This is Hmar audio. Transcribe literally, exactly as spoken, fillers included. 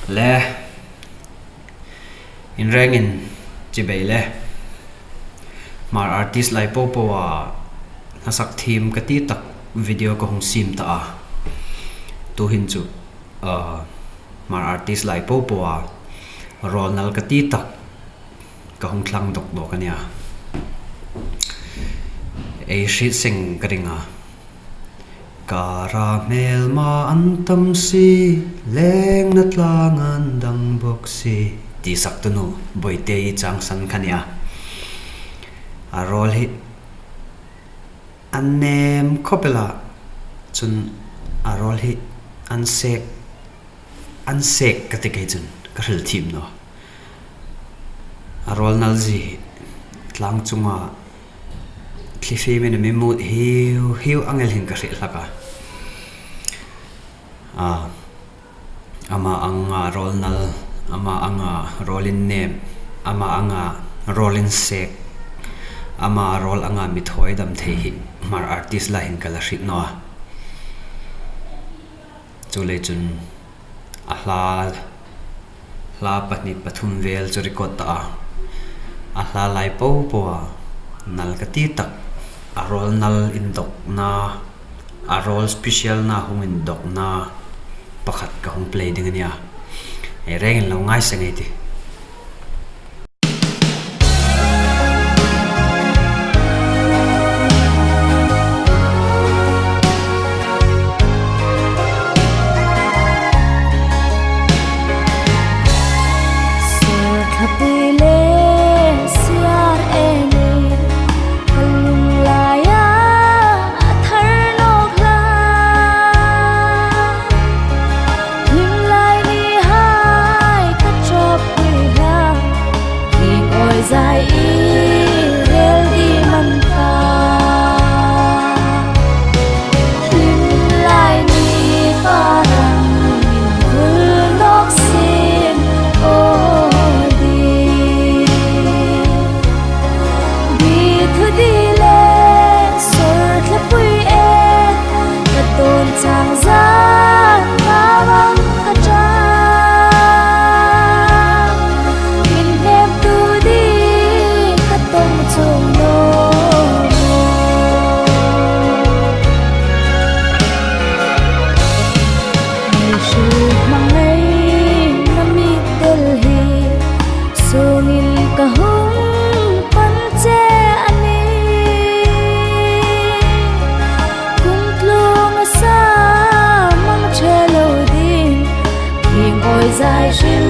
Le, in rengin chibai le. Hmar artist lai popoa hnasak thiem ka ti tak video ka hung siem ta a. Tuhin chu, ah, Hmar artist lai popoa rawl nal ka ti tak ka hung thlang dawk dawk a nih a. Ei hriet seng ka ring a. Kara hmelma an tam si, lengna tlang an dang bawk si, ti saktu nu Bawite i chang san kha nia. A rawl hi an nem khawp el a, chun a rawl hi an sek, an sek ka ti kei chun ka hril thiem naw. A rawl nal zie hi tlang chunga thli fiemin a mi mut hiu hiu ang el hin ka hriet hlak a. A, ama anga rawl nal, ama anga rawl innem, ama anga rawl insek, ama rawl anga mi thaw dam thei hi Hmar artist lai hin ka la hriet naw a. Chuleiin chun a hla, hla pahni pathum vel chu record ta a. A hla lai popoa nal ka ti tak, a rawl nal indawkna, a rawl special na hung indawkna pakhat ka hung play ding a nih a. Ei rengin lo ngai seng ei tih. Sawrthlapui le siar eni ka lung laia a thar nawk hlak. Hlim lai ni hai ka ṭawppui hlak, hi ngawi zai i rel di man ka. Hlim lai ni ka ram in vul nawk sin aw di. Di thu di le sawrthlapui e, ka dawn chang zan ka vang ka ṭha. Min hnemtu ding ka tawng chuong naw. Ei hrilhmang ngei na mi tel hi, sungin ka hung pan che a nih. Kum tlung a sa mang che lo ding, hi ngawi zai hrim